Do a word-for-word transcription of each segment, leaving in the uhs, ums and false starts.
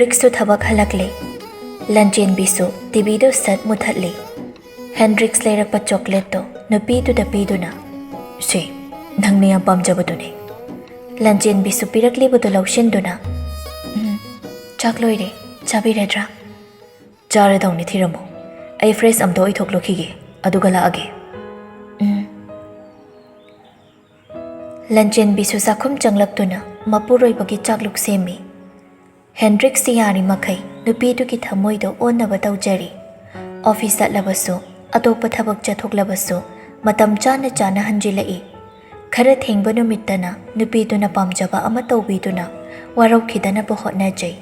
ꯍꯦꯟꯗ꯭ꯔꯤꯛꯁꯁꯨ ꯊꯕꯛ ꯍꯜꯂꯛꯂꯦ꯫ ꯂꯟꯆꯦꯟꯕꯤꯁꯨ ꯇꯤꯚꯤꯗꯨ ꯁꯠ ꯃꯨꯊꯠꯂꯤ꯫ ꯍꯦꯟꯗ꯭ꯔꯤꯛꯁ ꯂꯩꯔꯛꯄ ꯆꯣꯀ꯭ꯂꯦꯠꯇꯣ ꯅꯨꯄꯤꯗꯨꯗ ꯄꯤꯗꯨꯅ, "ꯁꯦ, ꯅꯪꯅ ꯌꯥꯝ ꯄꯥꯝꯖꯕꯗꯨꯅꯦ꯫" ꯂꯟꯆꯦꯟꯕꯤꯁꯨ ꯄꯤꯔꯛꯂꯤꯕꯗꯨ ꯂꯧꯁꯤꯟꯗꯨꯅ, "ꯎꯝ, ꯆꯥꯛ ꯂꯣꯏꯔꯦ, ꯆꯥꯕꯤꯔꯗ꯭ꯔꯥ?" "ꯆꯥꯔꯗꯧꯅꯤ, ꯊꯤꯔꯝꯃꯣ꯫ ꯑꯩ ꯐ꯭ꯔꯦꯁ ꯑꯝꯇ ꯑꯣꯏꯊꯣꯛꯂꯨꯈꯤꯒꯦ, ꯑꯗꯨꯒ ꯂꯥꯛꯑꯒꯦ꯫" ꯎꯝ꯫ ꯂꯟꯆꯦꯟꯕꯤꯁꯨ ꯆꯥꯛꯈꯨꯝ ꯆꯪꯂꯛꯇꯨꯅ ꯃꯄꯨꯔꯣꯏꯕꯒꯤ ꯆꯥꯛꯂꯨꯛ ꯁꯦꯝꯃꯤ꯫ ꯍꯦꯟꯗ꯭ꯔꯤꯛꯁꯁꯤ ꯌꯥꯔꯤꯃꯈꯩ ꯅꯨꯄꯤꯗꯨꯒꯤ ꯊꯃꯣꯏꯗꯣ ꯑꯣꯟꯅꯕ ꯇꯧꯖꯔꯤ꯫ ꯑꯣꯐꯤꯁ ꯆꯠꯂꯕꯁꯨ, ꯑꯇꯣꯞꯄ ꯊꯕꯛ ꯆꯠꯊꯣꯛꯂꯕꯁꯨ ꯃꯇꯝ ꯆꯥꯅ ꯆꯥꯅ ꯍꯟꯖꯤꯜꯂꯛꯏ꯫ ꯈꯔ ꯊꯦꯡꯕ ꯅꯨꯃꯤꯠꯇꯅ ꯅꯨꯄꯤꯗꯨꯅ ꯄꯥꯝꯖꯕ ꯑꯃ ꯇꯧꯕꯤꯗꯨꯅ ꯋꯥꯔꯧꯈꯤꯗꯅꯕ ꯍꯣꯠꯅꯖꯩ꯫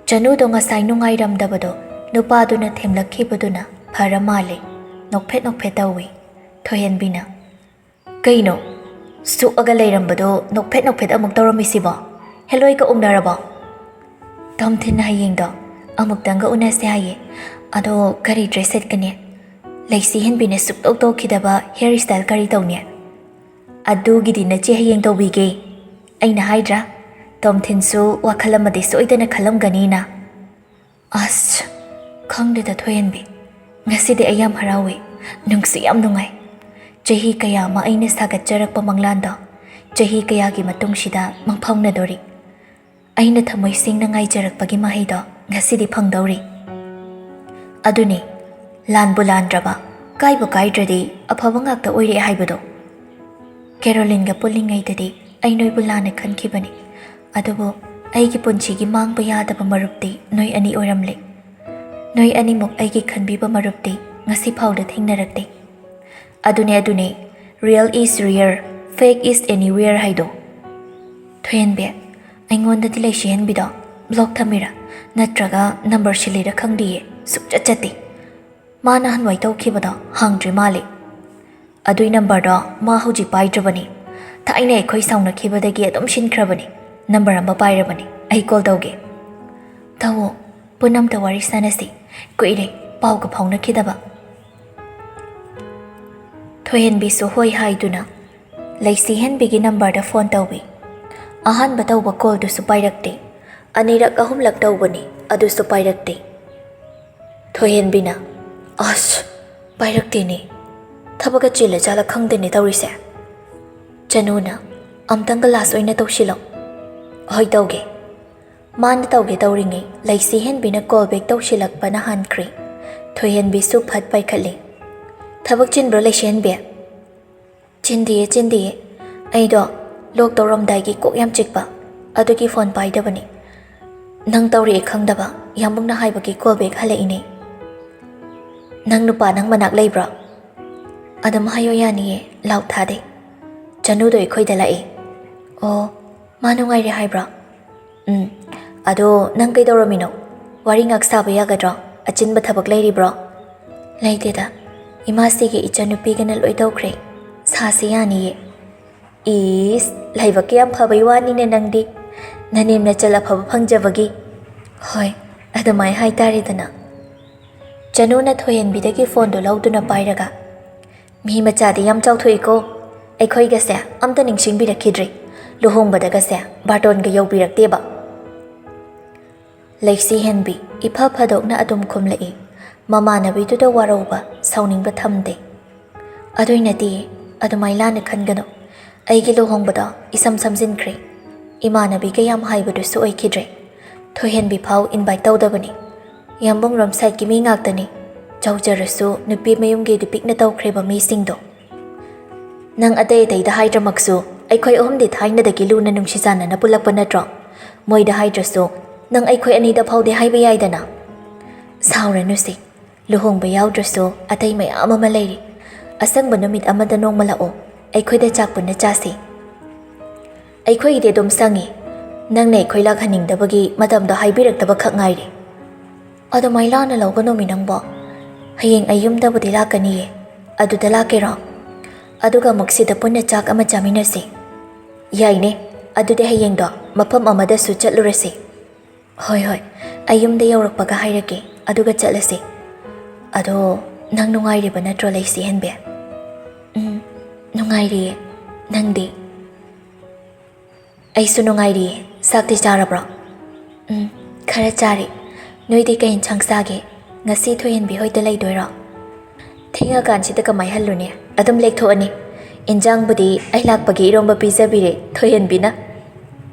ꯆꯅꯨꯗꯣ ꯉꯁꯥꯏ ꯅꯨꯡꯉꯥꯏꯔꯝꯗꯕꯗꯣ ꯅꯨꯄꯥꯗꯨꯅ ꯊꯦꯝꯂꯛꯈꯤꯕꯗꯨꯅ ꯐꯔ ꯃꯥꯜꯂꯦ꯫ ꯅꯣꯛꯐꯦꯠ ꯅꯣꯛꯐꯦꯠ ꯇꯧꯏ꯫ ꯊꯣꯏꯍꯦꯟꯕꯤꯅ, "ꯀꯩꯅꯣ? ꯁꯨꯛꯑꯒ ꯂꯩꯔꯝꯕꯗꯣ ꯅꯣꯛꯐꯦꯠ ꯅꯣꯛꯐꯦꯠ ꯑꯃꯨꯛ ꯇꯧꯔꯝꯃꯤꯁꯤꯕꯣ? ꯍꯦꯂꯣꯏꯒ ꯎꯅꯔꯕꯣ?" "ꯇꯣꯝꯊꯤꯟꯅ ꯍꯌꯦꯡꯗꯣ ꯑꯃꯨꯛꯇꯪꯒ ꯎꯅꯁꯦ ꯍꯥꯏꯌꯦ꯫ ꯑꯗꯣ ꯀꯔꯤ ꯗ꯭ꯔꯦꯁ ꯁꯦꯠꯀꯅꯤ? ꯂꯩꯁꯤ ꯍꯦꯟꯕꯤꯅ ꯁꯨꯛꯇꯧ ꯇꯧꯈꯤꯗꯕ ꯍꯤꯌꯔ ꯁ꯭ꯇꯥꯏꯜ ꯀꯔꯤ ꯇꯧꯅꯤ?" "ꯑꯗꯨꯒꯤꯗꯤ ꯅꯆꯦ ꯍꯌꯦꯡ ꯇꯧꯕꯤꯒꯦ꯫ ꯑꯩꯅ ꯍꯥꯏꯗ꯭ꯔꯥ, ꯇꯣꯝꯊꯤꯟꯁꯨ ꯋꯥꯈꯜ ꯑꯃꯗꯤ ꯁꯣꯏꯗꯅ ꯈꯜꯂꯝꯒꯅꯤꯅ꯫" ꯑꯁ, ꯈꯪꯗꯦꯗ ꯊꯣꯏꯍꯦꯟꯕꯤ, ꯉꯁꯤꯗꯤ ꯑꯩ ꯌꯥꯝ ꯍꯔꯥꯎꯋꯦ, ꯅꯨꯡꯁꯨ ꯌꯥꯝ ꯅꯨꯡꯉꯥꯏ꯫ ꯆꯍꯤ ꯀꯌꯥ ꯑꯃ ꯑꯩꯅ ꯁꯥꯒꯠꯆꯔꯛꯄ ꯃꯪꯂꯥꯟꯗꯣ ꯆꯍꯤ ꯀꯌꯥꯒꯤ ꯃꯇꯨꯡꯁꯤꯗ ꯃꯪꯐꯥꯎꯅꯗꯣꯔꯤ꯫ ꯑꯩꯅ ꯊꯃꯣꯏ ꯁꯦꯡꯅ ꯉꯥꯏꯖꯔꯛꯄꯒꯤ ꯃꯍꯩꯗꯣ ꯉꯁꯤꯗꯤ ꯐꯪꯗꯧꯔꯤ꯫ ꯑꯗꯨꯅꯤ, ꯂꯥꯟꯕꯨ ꯂꯥꯟꯗ꯭ꯔꯕ, ꯀꯥꯏꯕꯨ ꯀꯥꯏꯗ꯭ꯔꯗꯤ ꯑꯐꯕ ꯉꯥꯛꯇ ꯑꯣꯏꯔꯦ ꯍꯥꯏꯕꯗꯣ꯫ ꯀꯦꯔꯣꯂꯤꯟꯒ ꯄꯨꯜꯂꯤꯉꯩꯗꯗꯤ ꯑꯩ ꯅꯣꯏꯕꯨ ꯂꯥꯟꯅ ꯈꯟꯈꯤꯕꯅꯤ, ꯑꯗꯨꯕꯨ ꯑꯩꯒꯤ ꯄꯨꯟꯁꯤꯒꯤ ꯃꯥꯡꯕ ꯌꯥꯗꯕ ꯃꯔꯨꯞꯇꯤ ꯅꯣꯏ ꯑꯅꯤ ꯑꯣꯏꯔꯝꯂꯦ꯫ ꯅꯣꯏ ꯑꯅꯤꯃꯛ ꯑꯩꯒꯤ ꯈꯟꯕꯤꯕ ꯃꯔꯨꯞꯇꯤ ꯉꯁꯤ ꯐꯥꯎꯗ ꯊꯦꯡꯅꯔꯛꯇꯦ꯫ ꯑꯗꯨꯅꯦ, ꯑꯗꯨꯅꯦ, "Real is rare, fake is anywhere" ꯍꯥꯏꯗꯣ꯫ ꯊꯣꯏꯍꯦꯟꯕꯤ, ꯑꯩꯉꯣꯟꯗꯗꯤ ꯂꯩꯁꯤꯍꯦꯟꯕꯤꯗꯣ ꯕ꯭ꯂꯣꯛ ꯊꯝꯃꯤꯔꯥ, ꯅꯠꯇ꯭ꯔꯒ ꯅꯝꯕꯔ ꯁꯤꯜꯂꯤꯔꯥ ꯈꯪꯗꯤꯌꯦ, ꯁꯨꯛꯆꯠ ꯆꯠꯇꯦ꯫ ꯃꯥꯅ ꯍꯟꯋꯥꯏ ꯇꯧꯈꯤꯕꯗꯣ ꯍꯥꯡꯗ꯭ꯔꯤ ꯃꯥꯜꯂꯦ꯫ ꯑꯗꯨꯏ ꯅꯝꯕꯔꯗꯣ ꯃꯥ ꯍꯧꯖꯤꯛ ꯄꯥꯏꯗ꯭ꯔꯕꯅꯤ꯫ ꯊꯥꯏꯅ ꯑꯩꯈꯣꯏ ꯁꯥꯎꯅꯈꯤꯕꯗꯒꯤ ꯑꯗꯨꯝ ꯁꯤꯟꯈ꯭ꯔꯕꯅꯤ꯫ ꯅꯝꯕꯔ ꯑꯃ ꯄꯥꯏꯔꯕꯅꯤ꯫ ꯑꯩ ꯀꯣꯜ ꯇꯧꯒꯦ꯫ ꯊꯧꯑꯣ, ꯄꯨꯟꯅ ꯑꯝꯇ ꯋꯥꯔꯤ ꯁꯥꯟꯅꯁꯤ꯫ ꯀꯨꯏꯔꯦ ꯄꯥꯎꯒ ꯐꯥꯎꯅꯈꯤꯗꯕ꯫ ꯊꯣꯏꯍꯦꯟꯕꯤꯁꯨ ꯍꯣꯏ ꯍꯥꯏꯗꯨꯅ ꯂꯩꯁꯤꯍꯦꯟꯕꯤꯒꯤ ꯅꯝꯕꯔꯗ ꯐꯣꯟ ꯇꯧꯏ꯫ ꯑꯍꯥꯟꯕ ꯇꯧꯕ ꯀꯣꯜꯗꯨꯁꯨ ꯄꯥꯏꯔꯛꯇꯦ꯫ ꯑꯅꯤꯔꯛ ꯑꯍꯨꯝꯂꯛ ꯇꯧꯕꯅꯤ, ꯑꯗꯨꯁꯨ ꯄꯥꯏꯔꯛꯇꯦ꯫ ꯊꯣꯏꯍꯦꯟꯕꯤꯅ, "ꯑꯁ, ꯄꯥꯏꯔꯛꯇꯦꯅꯦ꯫ ꯊꯕꯛꯀ ꯆꯤꯜꯂ ꯖꯥꯠꯂ ꯈꯪꯗꯦꯅꯦ ꯇꯧꯔꯤꯁꯦ꯫" ꯆꯅꯨꯅ, "ꯑꯝꯇꯪꯒ ꯂꯥꯁ ꯑꯣꯏꯅ ꯇꯧꯁꯤꯜꯂꯣ꯫" "ꯍꯣꯏ, ꯇꯧꯒꯦ꯫" ꯃꯥꯅ ꯇꯧꯒꯦ ꯇꯧꯔꯤꯉꯩ ꯂꯩꯁꯤꯍꯦꯟꯕꯤꯅ ꯀꯣꯜ ꯕꯦꯛ ꯇꯧꯁꯤꯜꯂꯛꯄꯅ ꯍꯥꯟꯈ꯭ꯔꯦ꯫ ꯊꯣꯏꯍꯦꯟꯕꯤꯁꯨ ꯐꯠ ꯄꯥꯏꯈꯠꯂꯤ꯫ "ꯊꯕꯛ ꯆꯤꯟꯕ꯭ꯔꯣ ꯂꯩꯁꯤꯍꯦꯟꯕꯤ?" "ꯆꯤꯟꯗꯤꯌꯦ, ꯆꯤꯟꯗꯤꯌꯦ꯫ ꯑꯩꯗꯣ ꯂꯣꯛ ꯇꯧꯔꯝꯗꯥꯏꯒꯤ ꯀꯣꯛ ꯌꯥꯝ ꯆꯤꯛꯄ, ꯑꯗꯨꯒꯤ ꯐꯣꯟ ꯄꯥꯏꯗꯕꯅꯤ꯫ ꯅꯪ ꯇꯧꯔꯛꯑꯦ ꯈꯪꯗꯕ ꯌꯥꯝꯕꯨꯡꯅ ꯍꯥꯏꯕꯒꯤ ꯀꯣꯜ ꯕꯦꯛ ꯍꯜꯂꯛꯏꯅꯦ꯫" "ꯅꯪ ꯅꯨꯄꯥ ꯅꯪ ꯃꯅꯥꯛ ꯂꯩꯕ꯭ꯔꯣ?" "ꯑꯗꯨꯝ ꯍꯥꯏꯌꯣ ꯌꯥꯅꯤꯌꯦ, ꯂꯥꯎ ꯊꯥꯗꯦ꯫ ꯆꯅꯨꯗꯣ ꯑꯩꯈꯣꯏꯗ ꯂꯥꯛꯑꯦ꯫" "ꯑꯣ, ꯃꯥ ꯅꯨꯡꯉꯥꯏꯔꯦ ꯍꯥꯏꯕ꯭ꯔꯣ?" "ꯎꯝ꯫ ꯑꯗꯣ ꯅꯪ ꯀꯩꯗꯧꯔꯝꯃꯤꯅꯣ? ꯋꯥꯔꯤ ꯉꯥꯛ ꯁꯥꯕ ꯌꯥꯒꯗ꯭ꯔꯣ? ꯑꯆꯤꯟꯕ ꯊꯕꯛ ꯂꯩꯔꯤꯕ꯭ꯔꯣ?" "ꯂꯩꯇꯦꯗ꯫ ꯏꯃꯥꯁꯤꯒꯤ ꯏꯆꯟꯅꯨꯄꯤꯒꯅ ꯂꯣꯏ ꯇꯧꯈ꯭ꯔꯦ꯫ ꯁꯥꯁꯤ ꯌꯥꯅꯤꯌꯦ꯫" "ꯏꯁ, ꯂꯥꯏꯕꯛ ꯀꯌꯥꯝ ꯐꯕꯩ ꯋꯥꯅꯤꯅꯦ ꯅꯪꯗꯤ꯫ ꯅꯅꯦꯝ ꯅꯆꯜ ꯑꯐꯕ ꯐꯪꯖꯕꯒꯤ꯫" "ꯍꯣꯏ, ꯑꯗꯨꯃꯥꯏ ꯍꯥꯏꯇꯥꯔꯦꯗꯅ꯫" ꯆꯅꯨꯅ ꯊꯣꯏꯍꯦꯟꯕꯤꯗꯒꯤ ꯐꯣꯟꯗꯣ ꯂꯧꯗꯨꯅ ꯄꯥꯏꯔꯒ, "ꯃꯤ ꯃꯆꯥꯗꯤ ꯌꯥꯝ ꯆꯥꯎꯊꯣꯛꯏꯀꯣ꯫ ꯑꯩꯈꯣꯏꯒꯁꯦ ꯑꯝꯇ ꯅꯤꯡꯁꯤꯡꯕꯤꯔꯛꯈꯤꯗ꯭ꯔꯦ꯫ ꯂꯨꯍꯣꯡꯕꯗꯒꯁꯦ ꯕꯥꯔꯇꯣꯟꯒ ꯌꯧꯕꯤꯔꯛꯇꯦꯕ꯫" ꯂꯩꯁꯤꯍꯦꯟꯕꯤ ꯏꯐ ꯐꯗꯣꯛꯅ ꯑꯗꯨꯝ ꯈꯨꯝꯂꯛꯏ꯫ ꯃꯃꯥꯟꯅꯕꯤꯗꯨꯗ ꯋꯥꯔꯧꯕ, ꯁꯥꯎꯅꯤꯡꯕ ꯊꯝꯗꯦ꯫ "ꯑꯗꯨꯏ ꯅꯠꯇꯦ, ꯑꯗꯨꯃꯥꯏ ꯂꯥꯟꯅ ꯈꯟꯒꯅꯨ꯫ ꯑꯩꯒꯤ ꯂꯨꯍꯣꯡꯕꯗꯣ ꯏꯁꯝ ꯁꯝꯖꯤꯟꯈ꯭ꯔꯦ꯫ ꯏꯃꯥꯟꯅꯕꯤꯒ ꯌꯥꯝ ꯍꯥꯏꯕꯗꯨꯁꯨ ꯑꯣꯏꯈꯤꯗ꯭ꯔꯦ꯫ ꯊꯣꯏꯍꯦꯟꯕꯤ ꯐꯥꯎ ꯏꯟꯚꯥꯏꯠ ꯇꯧꯗꯕꯅꯤ꯫ ꯌꯥꯝꯕꯨꯡ ꯔꯣꯝ ꯁꯥꯏꯠꯀꯤ ꯃꯤ ꯉꯥꯛꯇꯅꯤ꯫ ꯆꯥꯎꯖꯔꯁꯨ ꯅꯨꯄꯤ ꯃꯌꯨꯝꯒꯤꯗꯤ ꯄꯤꯛꯅ ꯇꯧꯈ꯭ꯔꯦꯕ ꯃꯤꯁꯤꯡꯗꯣ꯫" "ꯅꯪ ꯑꯇꯩ ꯑꯇꯩꯗ ꯍꯥꯏꯗ꯭ꯔꯃꯛꯁꯨ ꯑꯩꯈꯣꯏ ꯑꯍꯨꯝꯗꯤ ꯊꯥꯏꯅꯗꯒꯤ ꯂꯨꯅ ꯅꯨꯡꯁꯤ ꯆꯥꯟꯅꯅ ꯄꯨꯜꯂꯛꯄ ꯅꯠꯇ꯭ꯔꯣ? ꯃꯣꯏꯗ ꯍꯥꯏꯗ꯭ꯔꯁꯨ ꯅꯪ ꯑꯩꯈꯣꯏ ꯑꯅꯤꯗ ꯐꯥꯎꯗꯤ ꯍꯥꯏꯕ ꯌꯥꯏꯗꯅ꯫" "ꯁꯥꯎꯔꯅꯨꯁꯦ, ꯂꯨꯍꯣꯡꯕ ꯌꯥꯎꯗ꯭ꯔꯁꯨ ꯑꯇꯩ ꯃꯌꯥꯝ ꯑꯃ ꯂꯩꯔꯤ꯫ ꯑꯁꯪꯕ ꯅꯨꯃꯤꯠ ꯑꯃꯗ ꯅꯣꯡꯃ ꯂꯥꯛꯑꯣ, ꯑꯩꯈꯣꯏꯗ ꯆꯥꯛ ꯄꯨꯟꯅ ꯆꯥꯁꯤ꯫" "ꯑꯩꯈꯣꯏꯒꯤꯗꯤ ꯑꯗꯨꯝ ꯁꯪꯉꯤ꯫ ꯅꯪꯅ ꯑꯩꯈꯣꯏ ꯂꯥꯛꯍꯟꯅꯤꯡꯗꯕꯒꯤ ꯃꯇꯝꯗꯣ ꯍꯥꯏꯕꯤꯔꯛꯇꯕ ꯈꯛ ꯉꯥꯏꯔꯦ꯫" "ꯑꯗꯨꯃꯥꯏ ꯂꯥꯟꯅ ꯂꯧꯒꯅꯣꯃꯤ ꯅꯪꯕꯣ꯫ ꯍꯌꯦꯡ ꯑꯩ ꯌꯨꯝꯗꯕꯨꯗꯤ ꯂꯥꯛꯀꯅꯤꯌꯦ꯫ ꯑꯗꯨꯗ ꯂꯥꯛꯀꯦꯔꯣ? ꯑꯗꯨꯒ ꯑꯃꯨꯛ ꯁꯤꯗ ꯄꯨꯟꯅ ꯆꯥꯛ ꯑꯃ ꯆꯥꯃꯤꯟꯅꯁꯤ꯫" "ꯌꯥꯏꯅꯦ꯫ ꯑꯗꯨꯗꯤ ꯍꯌꯦꯡꯗꯣ ꯃꯐꯝ ꯑꯃꯗꯁꯨ ꯆꯠꯂꯨꯔꯁꯤ꯫" "ꯍꯣꯏ, ꯍꯣꯏ꯫ ꯑꯩ ꯌꯨꯝꯗ ꯌꯧꯔꯛꯄꯒ ꯍꯥꯏꯔꯛꯀꯦ, ꯑꯗꯨꯒ ꯆꯠꯂꯁꯤ꯫ ꯑꯗꯣ ꯅꯪ ꯅꯨꯡꯉꯥꯏꯔꯤꯕ ꯅꯠꯇ꯭ꯔꯣ, ꯂꯩꯁꯤꯍꯦꯟꯕꯤ?" "ꯎꯝ, ꯅꯨꯡꯉꯥꯏꯔꯤꯌꯦ꯫ ꯅꯪꯗꯤ?" ꯑꯩꯁꯨ ꯅꯨꯡꯉꯥꯏꯔꯤꯌꯦ꯫ ꯆꯥꯛꯇꯤ ꯆꯥꯔꯕ꯭ꯔꯣ? ꯎꯝ, ꯈꯔ ꯆꯥꯔꯦ꯫ ꯅꯣꯏꯗꯤ ꯀꯩ ꯏꯟꯁꯥꯡ ꯆꯥꯒꯦ? ꯉꯁꯤ ꯊꯣꯏꯍꯟꯕꯤ ꯍꯣꯏꯗ ꯂꯩꯗꯣꯏꯔꯣ? ꯊꯦꯡꯉꯀꯥꯟꯁꯤꯗ ꯀꯃꯥꯏ ꯍꯜꯂꯨꯅꯤ? ꯑꯗꯨꯝ ꯂꯦꯛꯊꯣꯛꯑꯅꯤ꯫ ꯏꯟꯖꯥꯡꯕꯨꯗꯤ ꯑꯩ ꯂꯥꯛꯄꯒꯤ ꯏꯔꯣꯝꯕ ꯄꯤꯖꯕꯤꯔꯦ ꯊꯣꯏꯍꯟꯕꯤꯅ꯫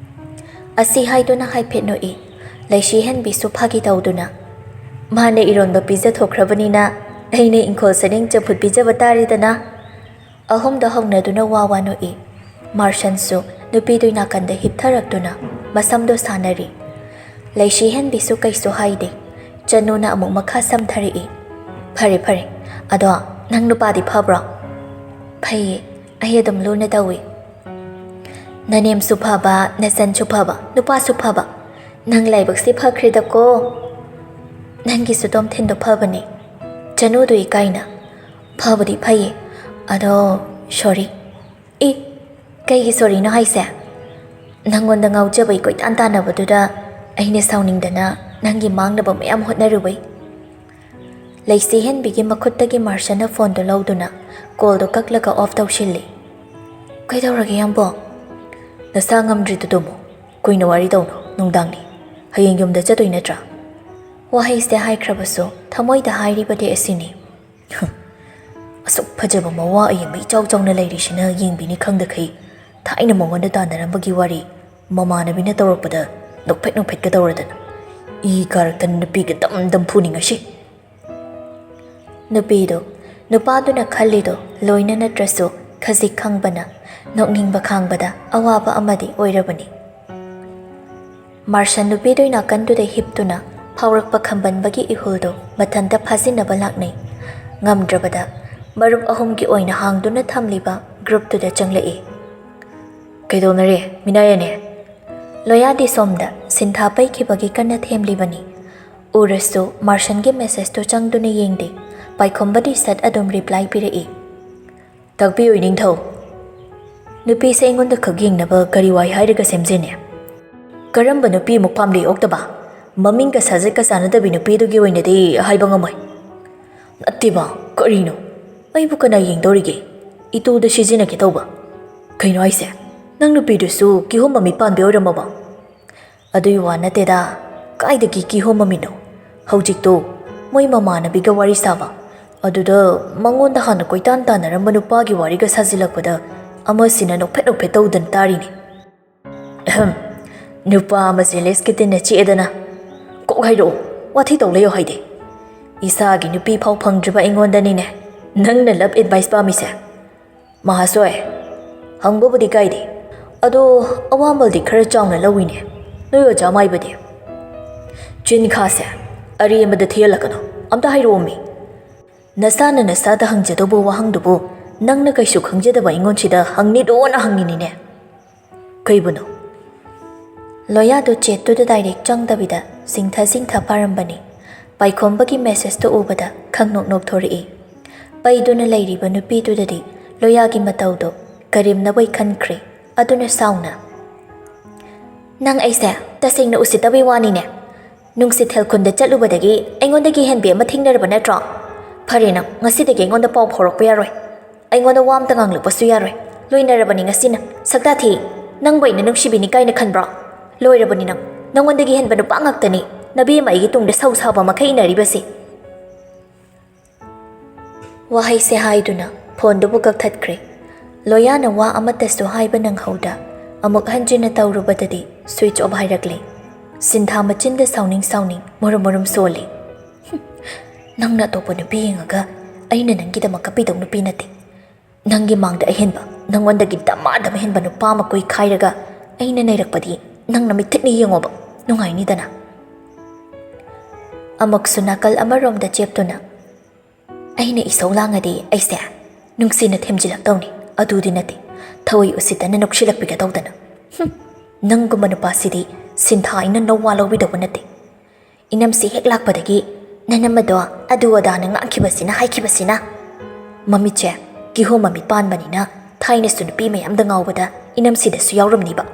ꯑꯁꯤ ꯍꯥꯏꯗꯨꯅ ꯍꯥꯏꯐꯦꯠ ꯅꯣꯛꯏ꯫ ꯂꯩꯁꯤꯍꯟꯕꯤꯁꯨ ꯐꯥꯒꯤ ꯇꯧꯗꯨꯅ, "ꯃꯥꯅ ꯏꯔꯣꯟꯕ ꯄꯤꯖꯊꯣꯛꯈ꯭ꯔꯕꯅꯤꯅ ꯑꯩꯅ ꯏꯪꯈꯣꯜ ꯁꯅꯤꯡ ꯆꯝꯐꯨꯠ ꯄꯤꯖꯕ ꯇꯥꯔꯦꯗꯅ꯫" ꯑꯍꯨꯝꯗ ꯍꯧꯅꯗꯨꯅ ꯋꯥ ꯋꯥ ꯅꯣꯛꯏ꯫ ꯃꯥꯔꯁꯟꯁꯨ ꯅꯨꯄꯤꯗꯨꯒꯤ ꯅꯥꯀꯟꯗ ꯍꯤꯞꯊꯔꯛꯇꯨꯅ ꯃꯁꯝꯗꯣ ꯁꯥꯟꯅꯔꯤ꯫ ꯂꯩꯁꯤꯍꯟꯕꯤꯁꯨ ꯀꯩꯁꯨ ꯍꯥꯏꯗꯦ꯫ ꯆꯅꯨꯅ ꯑꯃꯨꯛ ꯃꯈꯥ ꯁꯝꯊꯔꯛꯏ꯫ "ꯐꯔꯦ, ꯐꯔꯦ꯫ ꯑꯗꯣ ꯅꯪ ꯅꯨꯄꯥꯗꯤ ꯐꯕ꯭ꯔꯣ?" "ꯐꯩꯌꯦ꯫ ꯑꯩ ꯑꯗꯨꯝ ꯂꯨꯅ ꯇꯧꯏ꯫" "ꯅꯅꯦꯝꯁꯨ ꯐꯕ, ꯅꯆꯟꯁꯨ ꯐꯕ, ꯅꯨꯄꯥꯁꯨ ꯐꯕ꯫ ꯅꯪ ꯂꯥꯏꯕꯛꯁꯦ ꯐꯈ꯭ꯔꯦꯗꯀꯣ꯫ ꯅꯪꯒꯤꯁꯨ ꯇꯣꯝꯊꯤꯟꯗꯣ ꯐꯕꯅꯦ꯫" ꯆꯅꯨꯗꯣ ꯏꯀꯥꯏꯅ, "ꯐꯕꯨꯗꯤ ꯐꯩꯌꯦ, ꯑꯗꯣ ꯁꯣꯔꯤ꯫" "ꯑꯦ, ꯀꯩꯒꯤ ꯁꯣꯔꯤꯅꯣ ꯍꯥꯏꯁꯦ? ꯅꯪꯉꯣꯟꯗ ꯉꯥꯎꯖꯕꯩ ꯀꯣꯏꯇꯥꯟ ꯇꯥꯟꯅꯕꯗꯨꯗ ꯑꯩꯅ ꯁꯥꯎꯅꯤꯡꯗꯅ ꯅꯪꯒꯤ ꯃꯥꯡꯅꯕ ꯃꯌꯥꯝ ꯍꯣꯠꯅꯔꯨꯕꯩ꯫" ꯂꯩꯁꯤꯍꯟꯕꯤꯒꯤ ꯃꯈꯨꯠꯇꯒꯤ ꯃꯥꯔꯁꯟꯅ ꯐꯣꯟꯗꯨ ꯂꯧꯗꯨꯅ ꯀꯣꯜꯗꯨ ꯀꯛꯂꯒ ꯑꯣꯐ ꯇꯧꯁꯤꯜꯂꯤ꯫ "ꯀꯩꯗꯧꯔꯒꯦ, ꯌꯥꯝꯕꯣ?" "ꯅꯁꯥ ꯉꯝꯗ꯭ꯔꯤꯗꯨ ꯇꯨꯝꯃꯣ꯫ ꯀꯨꯏꯅ ꯋꯥꯔꯤ ꯇꯧꯅꯨ, ꯅꯨꯡꯗꯥꯡꯅꯤ꯫ ꯍꯌꯦꯡ ꯌꯨꯝꯗ ꯆꯠꯇꯣꯏ ꯅꯠꯇ꯭ꯔꯥ?" ꯋꯥꯍꯩꯁꯦ ꯍꯥꯏꯈ꯭ꯔꯕꯁꯨ ꯊꯃꯣꯏꯗ ꯍꯥꯏꯔꯤꯕꯗꯤ ꯑꯁꯤꯅꯤ꯫ "ꯑꯁꯨꯛ ꯐꯖꯕ ꯃꯋꯥ ꯑꯌꯦꯡꯕ ꯏꯆꯥꯎ ꯆꯥꯎꯅ ꯂꯩꯔꯤꯁꯤꯅ ꯌꯦꯡꯕꯤꯅꯤ ꯈꯪꯗꯈꯩ ꯊꯥꯏꯅ ꯃꯉꯣꯟꯗ ꯇꯥꯟꯅꯔꯝꯕꯒꯤ ꯋꯥꯔꯤ ꯃꯃꯥꯟꯅꯕꯤꯅ ꯇꯧꯔꯛꯄꯗ ꯅꯣꯛꯐꯦꯠ ꯅꯣꯛꯐꯦꯠꯀ ꯇꯧꯔꯗꯅ꯫ ꯏ ꯀꯥꯔꯛꯇꯅ ꯅꯨꯄꯤꯒ ꯗꯝ ꯗꯝ ꯐꯨꯅꯤꯡꯉꯁꯤ꯫" ꯅꯨꯄꯤꯗꯣ, ꯅꯨꯄꯥꯗꯨꯅ ꯈꯜꯂꯤꯗꯣ ꯂꯣꯏꯅ ꯅꯠꯇ꯭ꯔꯁꯨ ꯈꯖꯤꯛ ꯈꯪꯕꯅ ꯅꯣꯛꯅꯤꯡꯕ ꯈꯥꯡꯕꯗ ꯑꯋꯥꯕ ꯑꯃꯗꯤ ꯑꯣꯏꯔꯕꯅꯤ꯫ ꯃꯥꯔꯁꯟ ꯅꯨꯄꯤꯗꯨꯒꯤ ꯅꯥꯀꯟꯗꯨꯗ ꯍꯤꯞꯇꯨꯅ ꯐꯥꯎꯔꯛꯄ ꯈꯝꯕꯟꯕꯒꯤ ꯏꯍꯨꯜꯗꯨ ꯃꯊꯟꯇ ꯐꯥꯖꯤꯟꯅꯕ ꯂꯥꯛꯅꯩ꯫ ꯉꯝꯗ꯭ꯔꯕꯗ ꯃꯔꯨꯞ ꯑꯍꯨꯝꯒꯤ ꯑꯣꯏꯅ ꯍꯥꯡꯗꯨꯅ ꯊꯝꯂꯤꯕ ꯒ꯭ꯔꯨꯞꯇꯨꯗ ꯆꯪꯂꯛꯏ꯫ "ꯀꯩꯗꯧꯅꯔꯦ, ꯃꯤꯅꯥꯏ ꯑꯅꯤ?" ꯂꯣꯌꯥꯗꯤ ꯁꯣꯝꯗ ꯁꯤꯟꯊꯥ ꯄꯩꯈꯤꯕꯒꯤ ꯀꯟꯅ ꯊꯦꯝꯂꯤꯕꯅꯤ꯫ ꯎꯔꯁꯨ ꯃꯥꯔꯁꯟꯒꯤ ꯃꯦꯁꯦꯖꯇꯨ ꯆꯪꯗꯨꯅ ꯌꯦꯡꯗꯦ꯫ ꯄꯥꯏꯈꯣꯝꯕꯗꯤ ꯁꯠ ꯑꯗꯨꯝ ꯔꯤꯄ꯭ꯂꯥꯏ ꯄꯤꯔꯛꯏ꯫ "ꯇꯥꯛꯄꯤꯌꯨ, ꯏꯅꯤꯡꯊꯧ꯫ ꯅꯨꯄꯤꯁꯦ ꯑꯩꯉꯣꯟꯗ ꯈꯛ ꯌꯦꯡꯅꯕ ꯀꯔꯤ ꯋꯥꯏ ꯍꯥꯏꯔꯒ ꯁꯦꯝꯖꯤꯟꯅꯦ? ꯀꯔꯝꯕ ꯅꯨꯄꯤ ꯑꯃꯨꯛ ꯄꯥꯝꯂꯤ ꯑꯣꯛꯇꯕ? ꯃꯃꯤꯡꯒ ꯁꯥꯖꯠꯀ ꯆꯥꯟꯅꯗꯕꯤ ꯅꯨꯄꯤꯗꯨꯒꯤ ꯑꯣꯏꯅꯗꯤ ꯍꯥꯏꯕ ꯉꯝꯃꯣꯏ꯫" "ꯅꯠꯇꯦꯕ, ꯀꯔꯤꯅꯣ? ꯑꯩꯕꯨ ꯀꯅꯥ ꯌꯦꯡꯗꯧꯔꯤꯒꯦ? ꯏꯇꯨꯗ ꯁꯤꯖꯤꯟꯅꯒꯦ ꯇꯧꯕ꯫ ꯀꯩꯅꯣ ꯍꯥꯏꯁꯦ?" "ꯅꯪ ꯅꯨꯄꯤꯗꯨꯁꯨ ꯀꯤꯍꯣꯝ ꯃꯃꯤꯠ ꯄꯥꯟꯕꯤ ꯑꯣꯏꯔꯝꯃꯕ?" "ꯑꯗꯨꯒꯤ ꯋꯥ ꯅꯠꯇꯦꯗ, ꯀꯥꯏꯗꯒꯤ ꯀꯤꯍꯣꯝ ꯃꯃꯤꯠꯅꯣ? ꯍꯧꯖꯤꯛꯇꯣ ꯃꯣꯏ ꯃꯃꯥꯟꯅꯕꯤꯒ ꯋꯥꯔꯤ ꯁꯥꯕ, ꯑꯗꯨꯗ ꯃꯉꯣꯟꯗ ꯍꯥꯟꯅ ꯀꯣꯏꯇꯥꯟ ꯇꯥꯟꯅꯔꯝꯕ ꯅꯨꯄꯥꯒꯤ ꯋꯥꯔꯤꯒ ꯁꯥꯖꯤꯜꯂꯛꯄꯗ ꯑꯃꯁꯤꯅ ꯅꯣꯛꯐꯦꯠ ꯅꯣꯛꯐꯦꯠ ꯇꯧꯗꯅ ꯇꯥꯔꯤꯅꯦ꯫ ꯑꯍꯝ, ꯅꯨꯄꯥ ꯑꯃꯁꯦ ꯂꯦꯁꯀꯤ ꯇꯤꯟꯅ ꯆꯤꯛꯑꯦꯗꯅ꯫ ꯀꯣꯛ ꯍꯥꯏꯔꯛꯑꯣ, ꯋꯥꯊꯤ ꯇꯧ ꯂꯩꯌꯣ ꯍꯥꯏꯗꯦ꯫ ꯏꯁꯥꯒꯤ ꯅꯨꯄꯤ ꯐꯥꯎ ꯐꯪꯗ꯭ꯔꯤꯕ ꯑꯩꯉꯣꯟꯗꯅꯤꯅꯦ ꯅꯪꯅ ꯂꯞ ꯑꯦꯗꯚꯥꯏꯁ ꯄꯥꯝꯃꯤꯁꯦ꯫ ꯃꯍꯥꯁꯣꯏ, ꯍꯪꯕꯕꯨꯗꯤ ꯀꯥꯏꯗꯦ, ꯑꯗꯣ ꯑꯋꯥꯃꯜꯗꯤ ꯈꯔ ꯆꯥꯎꯅ ꯂꯧꯏꯅꯦ ꯅꯣꯏ ꯑꯣꯖꯥ ꯃꯥꯏꯕꯗꯤ꯫ ꯆꯤꯟꯈꯥꯁꯦ ꯑꯔꯦꯝꯕꯗ ꯊꯤꯍꯜꯂꯛꯀꯅꯣ, ꯑꯝꯇ ꯍꯥꯏꯔꯛꯑꯣꯃꯤ꯫ ꯅꯁꯥꯅ ꯅꯁꯥꯗ ꯍꯪꯖꯗꯧꯕ ꯋꯥꯍꯪꯗꯨꯕꯨ ꯅꯪꯅ ꯀꯩꯁꯨ ꯈꯪꯖꯗꯕ ꯑꯩꯉꯣꯟꯁꯤꯗ ꯍꯪꯅꯤꯗꯣꯅ ꯍꯪꯉꯤꯅꯤꯅꯦ꯫ ꯀꯩꯕꯨꯅꯣ? ꯂꯣꯌꯥꯗꯣ ꯆꯦꯠꯇꯨꯗ ꯗꯥꯏꯔꯦꯛ ꯆꯪꯗꯕꯤꯗ ꯁꯤꯡꯊ ꯁꯤꯡꯊ ꯄꯥꯔꯝꯕꯅꯤ꯫ ꯄꯥꯏꯈꯣꯝꯕꯒꯤ ꯃꯦꯁꯦꯖꯇꯣ ꯎꯕꯗ ꯈꯪꯅꯣꯛ ꯅꯣꯛꯊꯣꯔꯛꯏ꯫ ꯄꯩꯗꯨꯅ ꯂꯩꯔꯤꯕ ꯅꯨꯄꯤꯗꯨꯗꯗꯤ ꯂꯣꯌꯥꯒꯤ ꯃꯇꯧꯗꯣ ꯀꯔꯦꯝꯅꯕꯣꯏ ꯈꯟꯈ꯭ꯔꯦ꯫ ꯑꯗꯨꯅ ꯁꯥꯎꯅ, "ꯅꯪ ꯑꯩꯁꯦ ꯇꯁꯦꯡꯅ ꯎꯁꯤꯠꯇꯕꯩ ꯋꯥꯅꯤꯅꯦ꯫ ꯅꯨꯡꯁꯤꯠ ꯊꯦꯜꯈꯨꯟꯗ ꯆꯠꯂꯨꯕꯗꯒꯤ ꯑꯩꯉꯣꯟꯗꯒꯤ ꯍꯦꯟꯕꯤ ꯑꯃ ꯊꯦꯡꯅꯔꯕ ꯅꯠꯇ꯭ꯔꯣ? ꯐꯔꯦ, ꯅꯪ ꯉꯁꯤꯗꯒꯤ ꯑꯩꯉꯣꯟꯗ ꯄꯥꯎ ꯐꯥꯎꯔꯛꯄ ꯌꯥꯔꯣꯏ꯫ ꯑꯩꯉꯣꯟꯗ ꯋꯥ ꯑꯝꯇ ꯉꯥꯡꯂꯛꯄꯁꯨ ꯌꯥꯔꯣꯏ꯫ ꯂꯣꯏꯅꯔꯕꯅꯤ ꯉꯁꯤꯅ꯫ ꯁꯛꯇꯥ ꯊꯤ, ꯅꯪꯕꯨ ꯑꯩꯅ ꯅꯨꯡꯁꯤꯕꯤꯅꯤ ꯀꯥꯏꯅ ꯈꯟꯕ꯭ꯔꯣ? ꯂꯣꯏꯔꯕꯅꯤ ꯅꯪ꯫ ꯅꯪꯉꯣꯟꯗꯒꯤ ꯍꯦꯟꯕ ꯅꯨꯄꯥ ꯉꯥꯛꯇꯅꯤ ꯅꯕꯦꯝꯃ ꯑꯩꯒꯤ ꯇꯨꯡꯗ ꯁꯧ ꯁꯥꯕ ꯃꯈꯩ ꯏꯟꯅꯔꯤꯕꯁꯤ꯫" ꯋꯥꯍꯩꯁꯦ ꯍꯥꯏꯗꯨꯅ ꯐꯣꯟꯗꯨꯕꯨ ꯀꯛꯊꯠꯈ꯭ꯔꯦ꯫ ꯂꯣꯌꯥꯅ ꯋꯥ ꯑꯃꯠꯇꯁꯨ ꯍꯥꯏꯕ ꯅꯪꯍꯧꯗ ꯑꯃꯨꯛ ꯍꯟꯖꯤꯟꯅ ꯇꯧꯔꯨꯕꯗꯗꯤ ꯁ꯭ꯋꯤꯆ ꯑꯣꯐ ꯍꯥꯏꯔꯛꯂꯦ꯫ ꯁꯤꯟꯊꯥ ꯃꯆꯤꯟꯗ ꯁꯥꯎꯅꯤꯡ ꯁꯥꯎꯅꯤꯡ ꯃꯨꯔꯨꯝ ꯃꯨꯔꯨꯝ ꯁꯣꯜꯂꯤ꯫ "ꯍꯨꯝ, ꯅꯪꯅ ꯑꯇꯣꯞꯄ ꯅꯨꯄꯤ ꯌꯦꯡꯉꯒ ꯑꯩꯅ ꯅꯪꯒꯤꯗꯃꯛ ꯀꯞꯄꯤꯗꯧ ꯅꯨꯄꯤ ꯅꯠꯇꯦ꯫ ꯅꯪꯒꯤ ꯃꯥꯡꯗ ꯑꯍꯦꯟꯕ, ꯅꯪꯉꯣꯟꯗꯒꯤ ꯗꯃꯥ ꯗꯃ ꯍꯦꯟꯕ ꯅꯨꯄꯥ ꯑꯃ ꯀꯣꯏꯈꯥꯏꯔꯒ ꯑꯩꯅ ꯅꯩꯔꯛꯄꯗꯤ ꯅꯪ ꯅꯃꯤꯠ ꯊꯤꯠꯅ ꯌꯦꯡꯉꯣꯕ, ꯅꯨꯡꯉꯥꯏꯅꯤꯗꯅ?" ꯑꯃꯨꯛꯁꯨ ꯅꯥꯀꯜ ꯑꯃꯔꯣꯝꯗ ꯆꯦꯞꯇꯨꯅ, "ꯑꯩꯅ ꯏꯁꯧ ꯂꯥꯡꯉꯗꯤ ꯑꯩꯁꯦ ꯅꯨꯡꯁꯤꯅ ꯊꯦꯝꯖꯤꯜꯂꯛꯇꯧꯅꯤ, ꯑꯗꯨꯗꯤ ꯅꯠꯇꯦ ꯊꯑꯣꯏ ꯎꯁꯤꯠꯇꯅ ꯅꯣꯛꯁꯤꯜꯂꯛꯄꯤꯒꯗꯧꯗꯅ꯫ ꯍꯨꯝ, ꯅꯪꯒꯨꯝꯕ ꯅꯨꯄꯥꯁꯤꯗꯤ ꯁꯤꯟꯊꯥ ꯑꯩꯅ ꯅꯋꯥ ꯂꯧꯕꯤꯗꯧꯕ ꯅꯠꯇꯦ꯫" ꯏꯅꯝꯁꯤ ꯍꯦꯛ ꯂꯥꯛꯄꯗꯒꯤ ꯅꯅꯝꯃꯗꯣ ꯑꯗꯨ ꯑꯗꯥꯅ ꯉꯥꯡꯈꯤꯕꯁꯤꯅ ꯍꯥꯏꯈꯤꯕꯁꯤꯅ꯫ ꯃꯃꯤꯠꯁꯦ ꯀꯤꯍꯣꯝ ꯃꯃꯤꯠ ꯄꯥꯟꯕꯅꯤꯅ ꯊꯥꯏꯅꯁꯨ ꯅꯨꯄꯤ ꯃꯌꯥꯝꯗ ꯉꯥꯎꯕꯗ ꯏꯅꯝꯁꯤꯗꯁꯨ ꯌꯥꯎꯔꯝꯅꯤꯕ꯫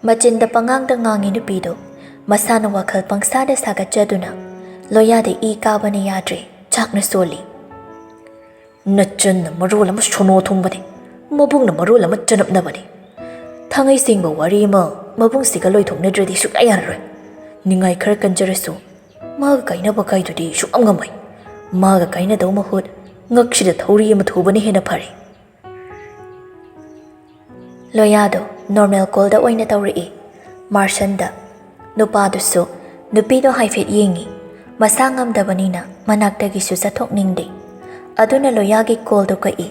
ꯃꯆꯤꯟꯗ ꯄꯉꯥꯡꯗ ꯉꯥꯡꯉꯤ ꯅꯨꯄꯤꯗꯣ꯫ ꯃꯁꯥꯅ ꯋꯥꯈꯜ ꯄꯪꯁꯥꯗ ꯁꯥꯒꯠꯆꯗꯨꯅ ꯂꯣꯌꯥꯗ ꯏ ꯀꯥꯕꯅ ꯌꯥꯗ꯭ꯔꯦ, ꯆꯥꯛꯅ ꯁꯣꯜꯂꯤ꯫ "ꯅꯆꯟꯅ ꯃꯔꯣꯜ ꯑꯃ ꯁꯣꯅꯣ ꯊꯨꯡꯕꯅꯦ, ꯃꯕꯨꯡꯅ ꯃꯔꯣꯜ ꯑꯃ ꯆꯅꯞꯅꯕꯅꯤ꯫ ꯊꯥꯡꯉꯩ ꯁꯦꯡꯕ ꯋꯥꯔꯤ ꯑꯃ ꯃꯕꯨꯡꯁꯤꯒ ꯂꯣꯏꯊꯣꯛꯅꯗ꯭ꯔꯗꯤ ꯁꯨꯛꯌꯥ ꯌꯥꯔꯔꯣꯏ꯫ ꯅꯤꯡꯉꯥꯏ ꯈꯔ ꯀꯟꯖꯔꯁꯨ ꯃꯥꯒ ꯀꯥꯏꯅꯕ ꯀꯥꯏꯗꯨꯗꯤ ꯁꯨꯛꯉꯝ ꯉꯝꯃꯣꯏ꯫ ꯃꯥꯒ ꯀꯥꯏꯅꯗꯧ ꯃꯍꯨꯠ ꯉꯛꯁꯤꯗ ꯊꯧꯔꯤ ꯑꯃ ꯊꯨꯕꯅ ꯍꯦꯟꯅ ꯐꯔꯦ꯫ ꯂꯣꯌꯥꯗꯣ ꯅꯣꯔꯃꯦꯜ ꯀꯣꯜꯗ ꯑꯣꯏꯅ ꯇꯧꯔꯛꯏ꯫ ꯃꯥꯔꯁꯟꯗ꯫ ꯅꯨꯄꯥꯗꯨꯁꯨ ꯅꯨꯄꯤꯗꯣ ꯍꯥꯏꯐꯦꯠ ꯌꯦꯡꯉꯤ꯫ ꯃꯁꯥ ꯉꯝꯗꯕꯅꯤꯅ ꯃꯅꯥꯛꯇꯒꯤꯁꯨ ꯆꯠꯊꯣꯛꯅꯤꯡꯗꯦ꯫ ꯑꯗꯨꯅ ꯂꯣꯌꯥꯒꯤ ꯀꯣꯜꯗꯣ ꯀꯛꯏ꯫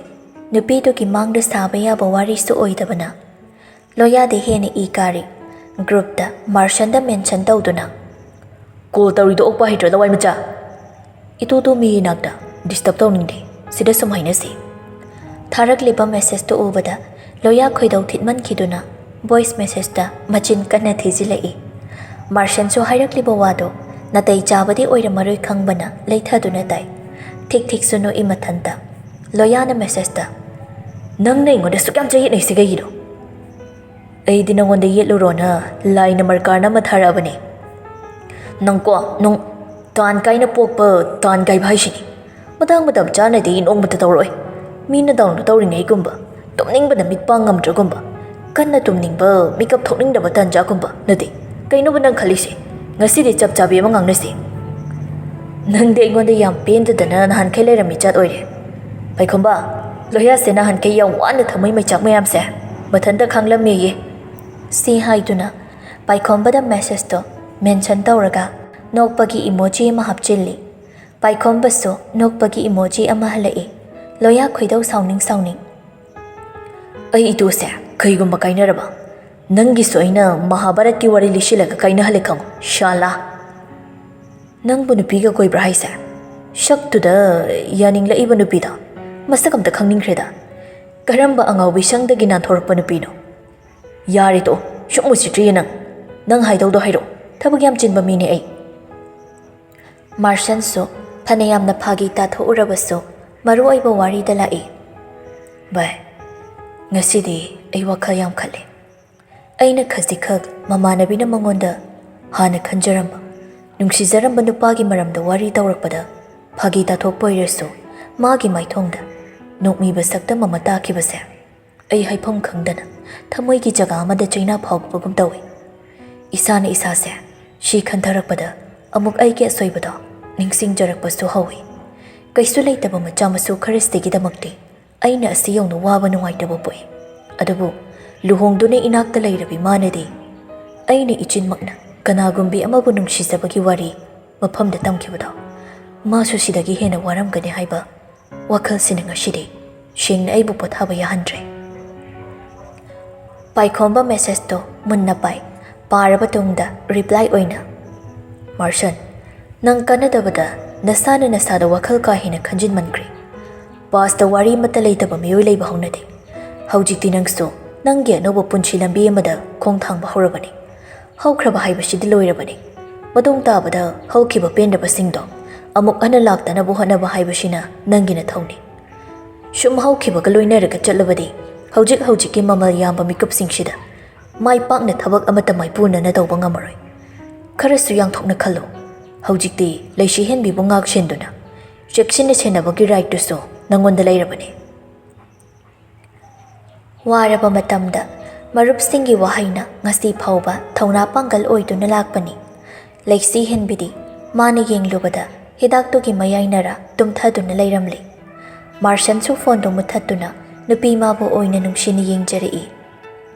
ꯅꯨꯄꯤꯗꯨꯒꯤ ꯃꯥꯡꯗ ꯁꯥꯕ ꯌꯥꯕ ꯋꯥꯔꯤꯁꯨ ꯑꯣꯏꯗꯕꯅ꯫ ꯂꯣꯌꯥꯗꯤ ꯍꯦꯟꯅ ꯏ ꯀꯥꯔꯤ꯫ ꯒ꯭ꯔꯨꯞꯇ ꯃꯥꯔꯁꯟꯗ ꯃꯦꯟꯁꯟ ꯇꯧꯗꯨꯅ꯫ "ꯀꯣꯜ ꯇꯧꯔꯤꯗꯣ ꯑꯣꯛꯄ ꯍꯩꯇ꯭ꯔꯣ, ꯂꯋꯥꯏ ꯃꯆꯥ?" "ꯏꯇꯨ ꯇꯨ ꯃꯤ ꯏꯅꯥꯛꯇ ꯗꯤꯁꯇꯔꯕ ꯇꯧꯅꯤꯡꯗꯦ꯫ ꯁꯤꯗ ꯁꯨꯝ ꯍꯥꯏꯅꯁꯤ꯫" ꯊꯥꯔꯛꯂꯤꯕ ꯃꯦꯁꯦꯖꯇꯨ ꯎꯕꯗ ꯂꯣꯌꯥ ꯈꯣꯏꯗꯧ ꯊꯤꯠꯃꯟꯈꯤꯗꯨꯅ ꯚꯣꯏꯁ ꯃꯦꯁꯦꯖꯇ ꯃꯆꯤꯟ ꯀꯟꯅ ꯊꯤꯖꯤꯜꯂꯛꯏ꯫ ꯃꯥꯔꯁꯟꯁꯨ ꯍꯥꯏꯔꯛꯂꯤꯕ ꯋꯥꯗꯣ ꯅꯥꯇꯩ ꯆꯥꯕꯗꯤ ꯑꯣꯏꯔꯝꯃꯔꯣꯏ ꯈꯪꯕꯅ ꯂꯩꯊꯗꯨꯅ ꯇꯥꯏ꯫ ꯊꯤꯛ ꯊꯤꯛꯁꯨ ꯅꯣꯛꯏ ꯃꯊꯟꯇ꯫ ꯂꯣꯌꯥꯅ ꯃꯦꯁꯦꯖꯇ, "ꯅꯪꯅ ꯑꯩꯉꯣꯟꯗ ꯑꯁꯨꯛ ꯌꯥꯝ ꯆꯌꯦꯠꯅꯩꯁꯤ ꯀꯩꯒꯤꯅꯣ?" "ꯑꯩꯗꯤ ꯅꯪꯉꯣꯟꯗ ꯌꯦꯠꯂꯨꯔꯣꯅ ꯂꯥꯏꯅ ꯃꯔꯀꯥꯔꯅ ꯑꯃ ꯊꯥꯔꯛꯑꯕꯅꯦ꯫ ꯅꯪꯀꯣ, ꯅꯨꯡ ꯇꯥꯟ ꯀꯥꯏꯅ ꯄꯣꯛꯄ ꯇꯥꯟ ꯀꯥꯏꯕ ꯍꯥꯏꯁꯤꯅꯤ꯫ ꯃꯇꯥꯡ ꯃꯇꯝ ꯆꯥꯅꯗꯤ ꯅꯣꯡꯃꯇ ꯇꯧꯔꯛꯑꯣꯏ꯫ ꯃꯤꯅ ꯗꯥꯎꯟꯂꯣꯗ ꯇꯧꯔꯤꯉꯩꯒꯨꯝꯕ, ꯇꯨꯝꯅꯤꯡꯕꯅ ꯃꯤꯠ ꯄꯥꯡ ꯉꯝꯗ꯭ꯔꯒꯨꯝꯕ, ꯀꯟꯅ ꯇꯨꯝꯅꯤꯡꯕ ꯃꯤꯀꯞ ꯊꯣꯛꯅꯤꯡꯗꯕ ꯇꯥꯟꯖꯥꯒꯨꯝꯕ ꯅꯠꯇꯦ꯫ ꯀꯩꯅꯣꯕ ꯅꯪ ꯈꯜꯂꯤꯁꯦ? ꯉꯁꯤꯗꯤ ꯆꯞ ꯆꯥꯕꯤ ꯑꯃ ꯉꯥꯡꯅꯁꯤ꯫ ꯅꯪꯗꯤ ꯑꯩꯉꯣꯟꯗ ꯌꯥꯝ ꯄꯦꯟꯗꯗꯅ ꯅꯍꯥꯟꯈꯩ ꯂꯩꯔꯝꯃꯤ ꯖꯥꯠ ꯑꯣꯏꯔꯦ꯫ ꯄꯥꯏꯈꯣꯝꯕ, ꯂꯣꯌꯥꯁꯦ ꯅꯍꯥꯟꯈꯩ ꯌꯥꯝ ꯋꯥꯅ ꯊꯝꯃꯣꯏ ꯃꯩꯆꯥꯛ ꯃꯌꯥꯝꯁꯦ ꯃꯊꯟꯇ ꯈꯥꯡꯂꯝꯃꯦꯌꯦ꯫" ꯁꯤ ꯍꯥꯏꯗꯨꯅ ꯄꯥꯏꯈꯣꯝꯕꯗ ꯃꯦꯁꯦꯖꯇꯣ ꯃꯦꯟꯁꯟ ꯇꯧꯔꯒ ꯅꯣꯛꯄꯒꯤ ꯏꯃꯣꯖꯤ ꯑꯃ ꯍꯥꯞꯆꯤꯜꯂꯤ꯫ ꯄꯥꯏꯈꯣꯝꯕꯁꯨ ꯅꯣꯛꯄꯒꯤ ꯏꯃꯣꯖꯤ ꯑꯃ ꯍꯜꯂꯛꯏ꯫ ꯂꯣꯌꯥ ꯈꯣꯏꯗꯧ ꯁꯥꯎꯅꯤꯡ ꯁꯥꯎꯅꯤꯡ꯫ "ꯑꯩ ꯏꯇꯨꯁꯦ ꯀꯩꯒꯨꯝꯕ ꯀꯥꯏꯅꯔꯕ, ꯅꯪꯒꯤꯁꯨ ꯑꯩꯅ ꯃꯍꯥꯚꯥꯔꯠꯀꯤ ꯋꯥꯔꯤ ꯂꯤꯁꯤꯜꯂꯒ ꯀꯥꯏꯅꯍꯜꯂꯦ ꯈꯪꯉꯨ, ꯁꯥꯂꯥ꯫ ꯅꯪꯕꯨ ꯅꯨꯄꯤꯒ ꯀꯣꯏꯕ꯭ꯔꯥ ꯍꯥꯏꯁꯦ? ꯁꯛꯇꯨꯗ ꯌꯥꯅꯤꯡꯂꯛꯏꯕ ꯅꯨꯄꯤꯗꯣ ꯃꯁꯛ ꯑꯝꯇ ꯈꯪꯅꯤꯡꯈ꯭ꯔꯦꯗ꯫ ꯀꯔꯝꯕ ꯑꯉꯥꯎꯕꯤ ꯁꯪꯗꯒꯤ ꯅꯥꯟꯊꯣꯔꯛꯄ ꯅꯨꯄꯤꯅꯣ?" "ꯌꯥꯔꯦ ꯇꯣꯛꯑꯣ, ꯁꯨꯝ ꯎꯁꯤꯠꯇ꯭ꯔꯤꯌꯦ ꯅꯪ꯫ ꯅꯪ ꯍꯥꯏꯗꯧꯗꯣ ꯍꯥꯏꯔꯛꯑꯣ, ꯊꯕꯛ ꯌꯥꯝ ꯆꯤꯟꯕ ꯃꯤꯅꯦ ꯑꯩ꯫" ꯃꯥꯔꯁꯟꯁꯨ ꯐꯅ ꯌꯥꯝꯅ ꯐꯥꯒꯤ ꯇꯥꯊꯣꯛꯎꯔꯕꯁꯨ ꯃꯔꯨ ꯑꯣꯏꯕ ꯋꯥꯔꯤꯗ ꯂꯥꯛꯏ꯫ "ꯚꯥꯏ, ꯉꯁꯤꯗꯤ ꯑꯩ ꯋꯥꯈꯜ ꯌꯥꯝ ꯈꯜꯂꯦ꯫ ꯑꯩꯅ ꯈꯖꯤꯛꯈꯛ ꯃꯃꯥꯟꯅꯕꯤꯅ ꯃꯉꯣꯟꯗ ꯍꯥꯟꯅ ꯈꯟꯖꯔꯝꯕ, ꯅꯨꯡꯁꯤꯖꯔꯝꯕ ꯅꯨꯄꯥꯒꯤ ꯃꯔꯝꯗ ꯋꯥꯔꯤ ꯇꯧꯔꯛꯄꯗ ꯐꯥꯒꯤ ꯇꯥꯊꯣꯛꯄ ꯑꯣꯏꯔꯁꯨ ꯃꯥꯒꯤ ꯃꯥꯏꯊꯣꯡꯗ ꯅꯣꯛꯃꯤꯕ ꯁꯛꯇꯝ ꯑꯃ ꯇꯥꯈꯤꯕꯁꯦ ꯑꯩ ꯍꯥꯏꯐꯝ ꯈꯪꯗꯅ ꯊꯃꯣꯏꯒꯤ ꯖꯒꯥ ꯑꯃꯗ ꯆꯩꯅꯥ ꯐꯥꯎꯕꯒꯨꯝ ꯇꯧꯏ꯫ ꯏꯁꯥꯅ ꯏꯁꯥꯁꯦ ꯁꯤ ꯈꯟꯊꯔꯛꯄꯗ ꯑꯃꯨꯛ ꯑꯩꯒꯤ ꯑꯁꯣꯏꯕꯗꯣ ꯅꯤꯡꯁꯤꯡꯖꯔꯛꯄꯁꯨ ꯍꯧꯏ꯫ ꯀꯩꯁꯨ ꯂꯩꯇꯕ ꯃꯆꯥ ꯃꯁꯨ ꯈꯔꯁꯤꯒꯤꯗꯃꯛꯇꯤ ꯑꯩꯅ ꯑꯁꯤ ꯌꯧꯅ ꯋꯥꯕ ꯅꯨꯡꯉꯥꯏꯇꯕ ꯄꯣꯛꯏ꯫ ꯑꯗꯨꯕꯨ ꯂꯨꯍꯣꯡꯗꯨꯅ ꯏꯅꯥꯛꯇ ꯂꯩꯔꯕꯤ ꯃꯥꯅꯗꯤ ꯑꯩꯅ ꯏꯆꯤꯟꯃꯛꯅ ꯀꯅꯥꯒꯨꯝꯕꯤ ꯑꯃꯕꯨ ꯅꯨꯡꯁꯤꯖꯕꯒꯤ ꯋꯥꯔꯤ ꯃꯐꯝꯗ ꯇꯝꯈꯤꯕꯗꯣ ꯃꯥꯁꯨ ꯁꯤꯗꯒꯤ ꯍꯦꯟꯅ ꯋꯥꯔꯝꯒꯅꯤ ꯍꯥꯏꯕ ꯋꯥꯈꯜꯁꯤꯅ ꯉꯁꯤꯗꯤ ꯁꯦꯡꯅ ꯑꯩꯕꯨ ꯄꯣꯊꯥꯕ ꯌꯥꯍꯟꯗ꯭ꯔꯦ꯫ ꯄꯥꯏꯈꯣꯝꯕ ꯃꯦꯁꯦꯖꯇꯣ ꯃꯨꯟꯅ ꯄꯥꯏ꯫ ꯄꯥꯔꯕ ꯇꯨꯡꯗ ꯔꯤꯄ꯭ꯂꯥꯏ ꯑꯣꯏꯅ, "ꯃꯥꯔꯁꯟ, ꯅꯪ ꯀꯥꯟꯅꯗꯕꯗ ꯅꯁꯥꯅ ꯅꯁꯥꯗ ꯋꯥꯈꯜ ꯀꯥ ꯍꯦꯟꯅ ꯈꯟꯖꯤꯟꯃꯟꯈ꯭ꯔꯦ꯫ ꯄꯥꯁꯇ ꯋꯥꯔꯤ ꯑꯃꯠꯇ ꯂꯩꯇꯕ ꯃꯤꯑꯣꯏ ꯂꯩꯕ ꯍꯧꯅꯗꯦ꯫ ꯍꯧꯖꯤꯛꯇꯤ ꯅꯪꯁꯨ ꯅꯪꯒꯤ ꯑꯅꯧꯕ ꯄꯨꯟꯁꯤ ꯂꯝꯕꯤ ꯑꯃꯗ ꯈꯣꯡ ꯊꯥꯡꯕ ꯍꯧꯔꯕꯅꯤ꯫ ꯍꯧꯈ꯭ꯔꯕ ꯍꯥꯏꯕꯁꯤꯗꯤ ꯂꯣꯏꯔꯕꯅꯤ꯫ ꯃꯇꯨꯡ ꯇꯥꯕꯗ ꯍꯧꯈꯤꯕ ꯄꯦꯟꯗꯕꯁꯤꯡꯗꯣ ꯑꯃꯨꯛ ꯍꯟꯅ ꯂꯥꯛꯇꯅꯕ ꯍꯣꯠꯅꯕ ꯍꯥꯏꯕꯁꯤꯅ ꯅꯪꯒꯤ ꯅꯊꯧꯅꯤ꯫ ꯁꯨꯝ ꯍꯧꯈꯤꯕꯒ ꯂꯣꯏꯅꯔꯒ ꯆꯠꯂꯕꯗꯤ ꯍꯧꯖꯤꯛ ꯍꯧꯖꯤꯛꯀꯤ ꯃꯃꯜ ꯌꯥꯝꯕ ꯃꯤꯀꯨꯞꯁꯤꯡꯁꯤꯗ ꯃꯥꯏ ꯄꯥꯛꯅ ꯊꯕꯛ ꯑꯃꯠꯇ ꯃꯥꯏꯄꯨꯅꯅ ꯇꯧꯕ ꯉꯝꯃꯔꯣꯏ꯫ ꯈꯔꯁꯨ ꯌꯥꯡꯊꯣꯛꯅ ꯈꯜꯂꯨ꯫ ꯍꯧꯖꯤꯛꯇꯤ ꯂꯩꯁꯤ ꯍꯦꯟꯕꯤꯕꯨ ꯉꯥꯛ ꯁꯦꯟꯗꯨꯅ ꯆꯦꯛꯁꯤꯟꯅ ꯁꯦꯟꯅꯕꯒꯤ ꯔꯥꯏꯠꯇꯨꯁꯨ ꯅꯪꯉꯣꯟꯗ ꯂꯩꯔꯕꯅꯤ꯫" ꯋꯥꯔꯕ ꯃꯇꯝꯗ ꯃꯔꯨꯞꯁꯤꯡꯒꯤ ꯋꯥꯍꯩꯅ ꯉꯁꯤ ꯐꯥꯎꯕ ꯊꯧꯅꯥ ꯄꯥꯡꯒꯜ ꯑꯣꯏꯗꯨꯅ ꯂꯥꯛꯄꯅꯤ꯫ ꯂꯩꯁꯤ ꯍꯦꯟꯕꯤꯗꯤ ꯃꯥꯅ ꯌꯦꯡꯂꯨꯕꯗ ꯍꯤꯗꯥꯛꯇꯨꯒꯤ ꯃꯌꯥꯏꯅꯔ ꯇꯨꯝꯊꯗꯨꯅ ꯂꯩꯔꯝꯂꯤ꯫ ꯃꯥꯔꯁꯟꯁꯨ ꯐꯣꯟꯗꯨ ꯃꯨꯠꯊꯠꯇꯨꯅ ꯅꯨꯄꯤ ꯃꯥꯕꯨ ꯑꯣꯏꯅ ꯅꯨꯡꯁꯤꯅ ꯌꯦꯡꯖꯔꯛꯏ꯫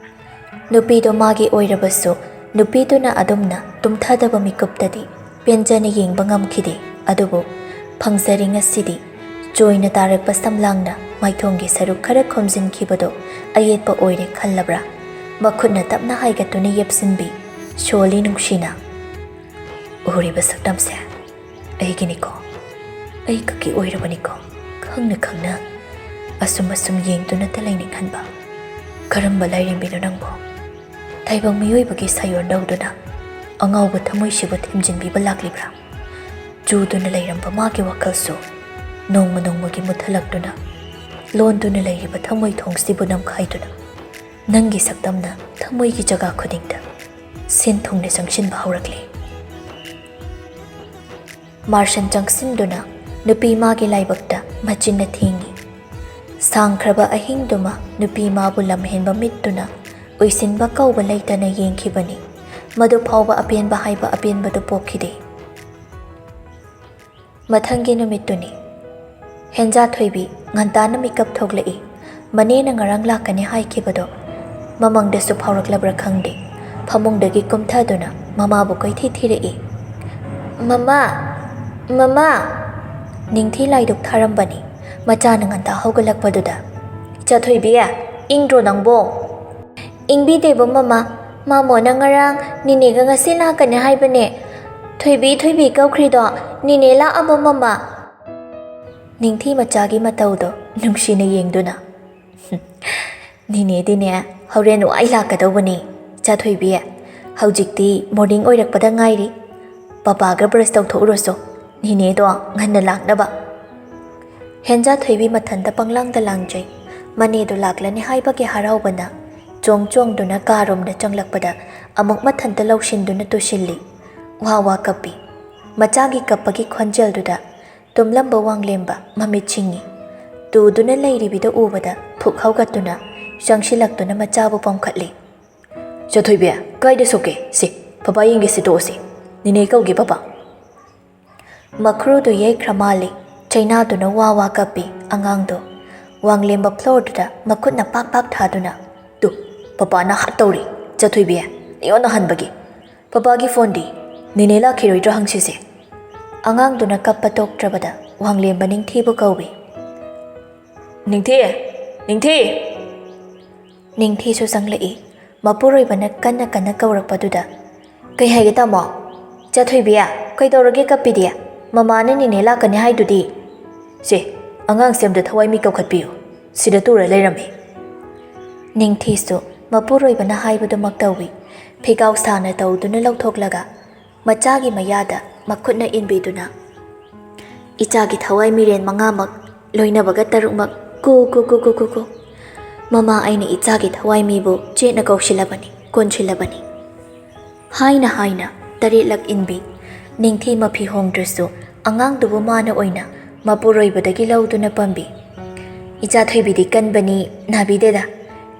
ꯅꯨꯄꯤꯗꯣ ꯃꯥꯒꯤ ꯑꯣꯏꯔꯕꯁꯨ ꯅꯨꯄꯤꯗꯨꯅ ꯑꯗꯨꯝꯅ ꯇꯨꯝꯊꯗꯕ ꯃꯤꯀꯨꯞꯇꯗꯤ ꯄꯦꯟꯖꯅ ꯌꯦꯡꯕ ꯉꯝꯈꯤꯗꯦ꯫ ꯑꯗꯨꯕꯨ ꯐꯪꯖꯔꯤ ꯉꯁꯤꯗꯤ꯫ ꯆꯣꯏꯅ ꯇꯥꯔꯛꯄ ꯁꯝꯂꯥꯡꯅ ꯃꯥꯏꯊꯣꯡꯒꯤ ꯁꯔꯨꯛ ꯈꯔ ꯈꯣꯝꯖꯤꯟꯈꯤꯕꯗꯣ ꯑꯌꯦꯠꯄ ꯑꯣꯏꯔꯦ ꯈꯜꯂꯕ꯭ꯔꯥ? ꯃꯈꯨꯠꯅ ꯇꯞꯅ ꯍꯥꯏꯒꯠꯇꯨꯅ ꯌꯦꯞꯁꯤꯟꯕꯤ꯫ ꯁꯣꯜꯂꯤ ꯅꯨꯡꯁꯤꯅ꯫ ꯎꯔꯤꯕ ꯁꯛꯇꯝꯁꯦ ꯑꯩꯒꯤꯅꯤꯀꯣ, ꯑꯩ ꯈꯛꯀꯤ ꯑꯣꯏꯔꯕꯅꯤꯀꯣ꯫ ꯈꯪꯅ ꯈꯪꯅ ꯑꯁꯨꯝ ꯑꯁꯨꯝ ꯌꯦꯡꯗꯨꯅꯇ ꯂꯩꯅꯤꯡꯍꯟꯕ꯫ ꯀꯔꯝꯕ ꯂꯥꯏꯔꯦꯝꯕꯤꯅꯣ ꯅꯪꯕꯣ? ꯇꯥꯏꯕꯪ ꯃꯤꯑꯣꯏꯕꯒꯤ ꯁꯥꯌꯣꯟ ꯂꯧꯗꯨꯅ ꯑꯉꯥꯎꯕ ꯊꯃꯣꯏꯁꯤꯕꯨ ꯊꯦꯝꯖꯤꯟꯕꯤꯕ ꯂꯥꯛꯂꯤꯕ꯭ꯔꯥ? ꯆꯨꯗꯨꯅ ꯂꯩꯔꯝꯕ ꯃꯥꯒꯤ ꯋꯥꯈꯜꯁꯨ ꯅꯣꯡꯃ ꯅꯣꯡꯃꯒꯤ ꯃꯨꯠꯊꯠꯂꯛꯇꯨꯅ, ꯂꯣꯟꯗꯨꯅ ꯂꯩꯔꯤꯕ ꯊꯃꯣꯏ ꯊꯣꯡꯁꯤꯕꯨ ꯅꯝꯈꯥꯏꯗꯨꯅ, ꯅꯪꯒꯤ ꯁꯛꯇꯝꯅ ꯊꯃꯣꯏꯒꯤ ꯖꯒꯥ ꯈꯨꯗꯤꯡꯗ ꯁꯦꯟ ꯊꯨꯡꯅ ꯆꯪꯁꯤꯟꯕ ꯍꯧꯔꯛꯂꯦ꯫ ꯃꯥꯔꯁꯟ ꯆꯪꯁꯤꯟꯗꯨꯅ ꯅꯨꯄꯤ ꯃꯥꯒꯤ ꯂꯥꯏꯕꯛꯇ ꯃꯆꯤꯟꯅ ꯊꯦꯡꯏ꯫ ꯁꯥꯡꯈ꯭ꯔꯕ ꯑꯍꯤꯡꯗꯨꯃ ꯅꯨꯄꯤ ꯃꯥꯕꯨ ꯂꯝꯍꯦꯟꯕ ꯃꯤꯠꯇꯨꯅ ꯎꯏꯁꯤꯟꯕ ꯀꯧꯕ ꯂꯩꯇꯅ ꯌꯦꯡꯈꯤꯕꯅꯤ꯫ ꯃꯗꯨ ꯐꯥꯎꯕ ꯑꯄꯦꯟꯕ ꯍꯥꯏꯕ ꯑꯄꯦꯟꯕꯗꯨ ꯄꯣꯛꯈꯤꯗꯦ꯫ ꯃꯊꯪꯒꯤ ꯅꯨꯃꯤꯠꯇꯨꯅꯤ꯫ ꯍꯦꯟꯖꯥ ꯊꯣꯏꯕꯤ ꯉꯟꯇꯥꯅ ꯃꯤꯀꯞ ꯊꯣꯛꯂꯛꯏ꯫ ꯃꯅꯦꯅ ꯉꯔꯥꯡ ꯂꯥꯛꯀꯅꯤ ꯍꯥꯏꯈꯤꯕꯗꯣ ꯃꯃꯪꯗꯁꯨ ꯐꯥꯎꯔꯛꯂꯕ꯭ꯔꯥ ꯈꯪꯗꯦ, ꯐꯃꯨꯡꯗꯒꯤ ꯀꯨꯝꯊꯗꯨꯅ ꯃꯃꯥꯕꯨ ꯀꯣꯏꯊꯤ ꯊꯤꯔꯛꯏ꯫ "ꯃꯃꯥ! ꯃꯃꯥ!" ꯅꯤꯡꯊꯤ ꯂꯥꯏꯗꯨꯛ ꯊꯥꯔꯝꯕꯅꯤ꯫ ꯃꯆꯥꯅ ꯉꯟꯇꯥ ꯍꯧꯒꯠꯂꯛꯄꯗꯨꯗ, "ꯆꯥꯊꯣꯏꯕꯤ, ꯏꯪꯗ꯭ꯔꯣ ꯅꯪꯕꯣ?" "ꯏꯪꯕꯤꯗꯦꯕꯣ ꯃꯃꯥ, ꯃꯥꯃꯣꯅ ꯉꯔꯥꯡ ꯅꯤꯅꯦꯒ ꯉꯁꯤ ꯂꯥꯛꯀꯅꯤ ꯍꯥꯏꯕꯅꯦ꯫ ꯊꯣꯏꯕꯤ, ꯊꯣꯏꯕꯤ ꯀꯧꯈ꯭ꯔꯤꯗꯣ ꯅꯤꯅꯦ ꯂꯥꯛꯑꯕꯣ ꯃꯃꯥ?" ꯅꯤꯡꯊꯤ ꯃꯆꯥꯒꯤ ꯃꯇꯧꯗꯣ ꯅꯨꯡꯁꯤꯅ ꯌꯦꯡꯗꯨꯅ, "ꯅꯤꯅꯦꯗꯤꯅꯦ ꯍꯣꯔꯦꯟ ꯋꯥꯏ ꯂꯥꯛꯀꯗꯧꯕꯅꯤ꯫ ꯆꯥꯊꯣꯏꯕꯤ, ꯍꯧꯖꯤꯛꯇꯤ ꯃꯣꯔꯅꯤꯡ ꯑꯣꯏꯔꯛꯄꯗ ꯉꯥꯏꯔꯤ꯫ ꯄꯄꯥꯒ ꯕ꯭ꯔꯁ ꯇꯧꯊꯣꯛꯎꯔꯣꯁꯣ, ꯅꯤꯅꯦꯗꯣ ꯉꯟꯅ ꯂꯥꯛꯅꯕ꯫" ꯍꯦꯟꯖꯥ ꯊꯣꯏꯕꯤ ꯃꯊꯟꯇ ꯄꯪꯂꯥꯡꯗ ꯂꯥꯡꯖꯩ꯫ ꯃꯅꯦꯗꯨ ꯂꯥꯛꯂꯅꯤ ꯍꯥꯏꯕꯒꯤ ꯍꯔꯥꯎꯕꯅ ꯆꯣꯡ ꯆꯣꯡꯗꯨꯅ ꯀꯥꯔꯣꯝꯗ ꯆꯪꯂꯛꯄꯗ ꯑꯃꯨꯛ ꯃꯊꯟꯇ ꯂꯧꯁꯤꯟꯗꯨꯅ ꯇꯨꯁꯤꯜꯂꯤ꯫ ꯋꯥ ꯋꯥ ꯀꯞꯄꯤ꯫ ꯃꯆꯥꯒꯤ ꯀꯞꯄꯒꯤ ꯈꯣꯟꯖꯦꯜꯗꯨꯗ ꯇꯨꯝꯂꯝꯕ ꯋꯥꯡꯂꯦꯝꯕ ꯃꯃꯤꯠ ꯁꯤꯡꯏ꯫ ꯇꯨꯗꯨꯅ ꯂꯩꯔꯤꯕꯤꯗ ꯎꯕꯗ ꯐꯨꯛ ꯍꯧꯒꯠꯇꯨꯅ ꯆꯪꯁꯤꯜꯂꯛꯇꯨꯅ ꯃꯆꯥꯕꯨ ꯄꯣꯝꯈꯠꯂꯤ꯫ "ꯆꯥꯊꯣꯏꯕꯤ, ꯀꯥꯏꯗ ꯁꯣꯛꯀꯦ? ꯁꯤ, ꯄꯄꯥ ꯌꯦꯡꯒꯦ, ꯁꯤ ꯇꯣꯛꯑꯁꯤ꯫ ꯅꯤꯅꯦ ꯀꯧꯒꯦ ꯄꯄꯥ꯫" ꯃꯈ꯭ꯔꯨꯗꯨ ꯌꯩꯈ꯭ꯔ ꯃꯥꯜꯂꯤ꯫ ꯆꯩꯅꯥꯗꯨꯅ ꯋꯥ ꯋꯥ ꯀꯞꯄꯤ ꯑꯉꯥꯡꯗꯣ꯫ ꯋꯥꯡꯂꯦꯝꯕ ꯐ꯭ꯂꯣꯔꯗꯨꯗ ꯃꯈꯨꯠꯅ ꯄꯥꯛ ꯄꯥꯛ ꯊꯥꯗꯨꯅ, "ꯇꯨ, ꯄꯄꯥꯅ ꯍꯥꯠ ꯇꯧꯔꯤ, ꯆꯥꯊꯣꯏꯕꯤ, ꯑꯩꯉꯣꯟꯗ ꯍꯟꯕꯒꯤ꯫ ꯄꯄꯥꯒꯤ ꯐꯣꯟꯗꯤ? ꯅꯤꯅꯦ ꯂꯥꯛꯈꯤꯔꯣꯏꯗ꯭ꯔꯥ ꯍꯪꯁꯤꯁꯦ꯫" ꯑꯉꯥꯡꯗꯨꯅ ꯀꯞꯄ ꯇꯣꯛꯇ꯭ꯔꯕꯗ ꯋꯥꯡꯂꯦꯝꯕ ꯅꯤꯡꯊꯤꯕꯨ ꯀꯧꯏ꯫ "ꯅꯤꯡꯊꯤ! ꯅꯤꯡꯊꯤ!" ꯅꯤꯡꯊꯤꯁꯨ ꯆꯪꯂꯛꯏ꯫ ꯃꯄꯨꯔꯣꯏꯕꯅ ꯀꯟꯅ ꯀꯟꯅ ꯀꯧꯔꯛꯄꯗꯨꯗ, "ꯀꯩ ꯍꯥꯏꯒꯦ ꯇꯥꯃꯣ? ꯆꯥꯊꯣꯏꯕꯤ, ꯀꯩꯗꯧꯔꯒꯦ ꯀꯞꯄꯤꯗꯤ? ꯃꯃꯥꯅ ꯅꯤꯅꯦ ꯂꯥꯛꯀꯅꯤ ꯍꯥꯏꯗꯨꯗꯤ?" "ꯁꯦ, ꯑꯉꯥꯡꯁꯦ ꯑꯝꯇ ꯊꯋꯥꯏ ꯃꯤ ꯀꯧꯈꯠꯄꯤꯌꯨ꯫ ꯁꯤꯗ ꯇꯨꯔ ꯂꯩꯔꯝꯃꯤ꯫" ꯅꯤꯡꯊꯤꯁꯨ ꯃꯄꯨꯔꯣꯏꯕꯅ ꯍꯥꯏꯕꯗꯨꯃꯛ ꯇꯧꯏ꯫ ꯐꯤꯒꯥꯎ ꯁꯥꯅ ꯇꯧꯗꯨꯅ ꯂꯧꯊꯣꯛꯂꯒ ꯃꯆꯥꯒꯤ ꯃꯌꯥꯗ ꯃꯈꯨꯠꯅ ꯏꯟꯕꯤꯗꯨꯅ, "ꯏꯆꯥꯒꯤ ꯊꯋꯥꯏ ꯃꯤꯔꯦꯟ ꯃꯉꯥꯃꯛ ꯂꯣꯏꯅꯕꯒ ꯇꯔꯨꯛꯃꯛ ꯀꯨ ꯀꯨ ꯀꯨ ꯀꯨ ꯀꯨ ꯀꯨ꯫ ꯃꯃꯥ ꯑꯩꯅ ꯏꯆꯥꯒꯤ ꯊꯋꯥꯏ ꯃꯤꯕꯨ ꯆꯦꯠꯅ ꯀꯧꯁꯤꯜꯂꯕꯅꯤ, ꯀꯣꯟꯁꯤꯜꯂꯕꯅꯤ꯫" ꯍꯥꯏꯅ ꯍꯥꯏꯅ ꯇꯔꯦꯠꯂꯛ ꯏꯟꯕꯤ꯫ ꯅꯤꯡꯊꯤ ꯃꯐꯤ ꯍꯣꯡꯗ꯭ꯔꯁꯨ ꯑꯉꯥꯡꯗꯨꯕꯨ ꯃꯥꯅ ꯑꯣꯏꯅ ꯃꯄꯨꯔꯣꯏꯕꯗꯒꯤ ꯂꯧꯗꯨꯅ ꯄꯝꯕꯤ꯫ "ꯏꯆꯥ ꯊꯣꯏꯕꯤꯗꯤ ꯀꯟꯕꯅꯤ, ꯅꯥꯕꯤꯗꯦꯗ꯫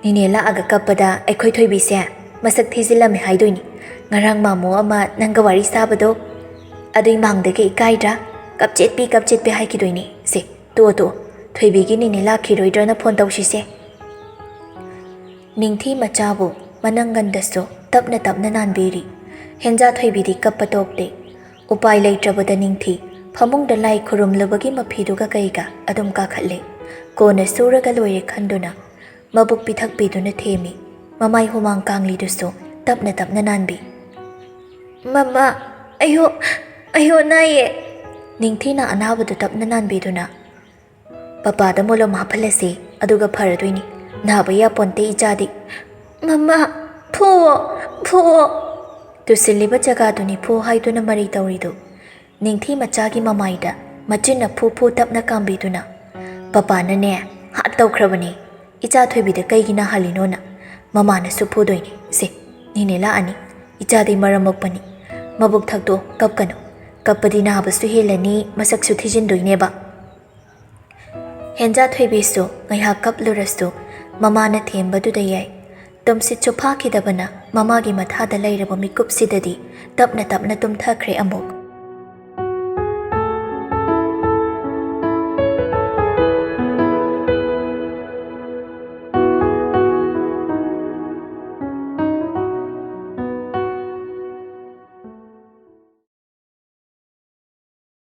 ꯅꯦꯅꯦ ꯂꯥꯛꯑꯒ ꯀꯞꯄꯗ ꯑꯩꯈꯣꯏ ꯊꯣꯏꯕꯤꯁꯦ ꯃꯁꯛ ꯊꯤꯖꯤꯜꯂꯝꯃꯦ ꯍꯥꯏꯗꯣꯏꯅꯤ꯫ ꯉꯔꯥꯡ ꯃꯥꯃꯣ ꯑꯃ ꯅꯪꯒ ꯋꯥꯔꯤ ꯁꯥꯕꯗꯣ, ꯑꯗꯨꯏ ꯃꯥꯡꯗꯒ ꯏꯀꯥꯏꯗ꯭ꯔꯥ? ꯀꯞꯆꯦꯠꯄꯤ ꯀꯞꯆꯦꯠꯄꯤ ꯍꯥꯏꯈꯤꯗꯣꯏꯅꯤ꯫ ꯁꯦ, ꯇꯣꯛꯑꯣ ꯇꯣꯛꯑꯣ, ꯊꯣꯏꯕꯤꯒꯤ ꯅꯦꯅꯦ ꯂꯥꯛꯈꯤꯔꯣꯏꯗ꯭ꯔꯅ ꯐꯣꯟ ꯇꯧꯁꯤꯁꯦ꯫" ꯅꯤꯡꯊꯤ ꯃꯆꯥꯕꯨ ꯃꯅꯪꯒꯟꯗꯁꯨ ꯇꯞꯅ ꯇꯞꯅ ꯅꯥꯟꯕꯤꯔꯤ꯫ ꯍꯦꯟꯖꯥ ꯊꯣꯏꯕꯤꯗꯤ ꯀꯞꯄ ꯇꯣꯛꯇꯦ꯫ ꯎꯄꯥꯏ ꯂꯩꯇ꯭ꯔꯕꯗ ꯅꯤꯡꯊꯤ ꯐꯃꯨꯡꯗ ꯂꯥꯏ ꯈꯨꯔꯨꯝꯂꯨꯕꯒꯤ ꯃꯐꯤꯗꯨꯒ ꯀꯩꯒ ꯑꯗꯨꯝ ꯀꯥꯈꯠꯂꯦ꯫ ꯀꯣꯟꯅ ꯁꯨꯔꯒ ꯂꯣꯏꯔꯦ ꯈꯟꯗꯨꯅ ꯃꯕꯨꯛ ꯄꯤꯊꯛꯄꯤꯗꯨꯅ ꯊꯦꯝꯃꯤ꯫ ꯃꯃꯥꯏ ꯍꯨꯃꯥꯡ ꯀꯥꯡꯂꯤꯗꯨꯁꯨ ꯇꯞꯅ ꯇꯞꯅ ꯅꯥꯟꯕꯤ꯫ "ꯃꯃꯥ, ꯑꯌꯣ, ꯑꯌꯣ, ꯅꯥꯏꯌꯦ!" ꯅꯤꯡꯊꯤꯅ ꯑꯅꯥꯕꯗꯨ ꯇꯞꯅ ꯅꯥꯟꯕꯤꯗꯨꯅ, "ꯄꯄꯥꯗ ꯃꯣꯂꯣꯝ ꯍꯥꯞꯍꯜꯂꯁꯤ, ꯑꯗꯨꯒ ꯐꯔꯗꯣꯏꯅꯤ꯫ ꯅꯥꯕ ꯌꯥꯄꯣꯟꯇꯦ ꯏꯆꯥꯗꯤ꯫" "ꯃꯃꯥ, ꯐꯨꯑꯣ, ꯐꯨꯑꯣ!" ꯇꯨꯁꯤꯜꯂꯤꯕ ꯖꯒꯥꯗꯨꯅꯤ ꯐꯨ ꯍꯥꯏꯗꯨꯅ ꯃꯔꯩ ꯇꯧꯔꯤꯗꯨ꯫ ꯅꯤꯡꯊꯤ ꯃꯆꯥꯒꯤ ꯃꯃꯥꯏꯗ ꯃꯆꯤꯟꯅ ꯐꯨ ꯐꯨ ꯇꯞꯅ ꯀꯥꯝꯕꯤꯗꯨꯅ, "ꯄꯄꯥꯅꯅꯦ, ꯍꯥꯠ ꯇꯧꯈ꯭ꯔꯕꯅꯤ꯫ ꯏꯆꯥ ꯊꯣꯏꯕꯤꯗ ꯀꯩꯒꯤ ꯅꯥꯍꯜꯂꯤꯅꯣꯅ? ꯃꯃꯥꯅꯁꯨ ꯐꯨꯗꯣꯏꯅꯤ꯫ ꯁꯦ, ꯅꯦꯅꯦ ꯂꯥꯛꯑꯅꯤ꯫ ꯏꯆꯥꯗꯤ ꯃꯔꯝ ꯃꯣꯛꯄꯅꯤ꯫ ꯃꯕꯨꯛ ꯊꯛꯇꯣ, ꯀꯞꯀꯅꯨ꯫ ꯀꯞꯄꯗꯤ ꯅꯥꯕꯁꯨ ꯍꯦꯜꯂꯅꯤ, ꯃꯁꯛꯁꯨ ꯊꯤꯖꯤꯟꯗꯣꯏꯅꯦꯕ꯫" ꯍꯦꯟꯖꯥ ꯊꯣꯏꯕꯤꯁꯨ ꯉꯥꯏꯍꯥꯛ ꯀꯞꯂꯨꯔꯁꯨ ꯃꯃꯥꯅ ꯊꯦꯝꯕꯗꯨꯗ ꯌꯥꯏ꯫ ꯇꯨꯝꯁꯤꯠꯁꯨ ꯐꯥꯈꯤꯗꯕꯅ ꯃꯃꯥꯒꯤ ꯃꯊꯥꯗ ꯂꯩꯔꯕ ꯃꯤꯀꯨꯞꯁꯤꯗꯗꯤ ꯇꯞꯅ ꯇꯞꯅ ꯇꯨꯝꯊꯈ꯭ꯔꯦ ꯑꯃꯨꯛ꯫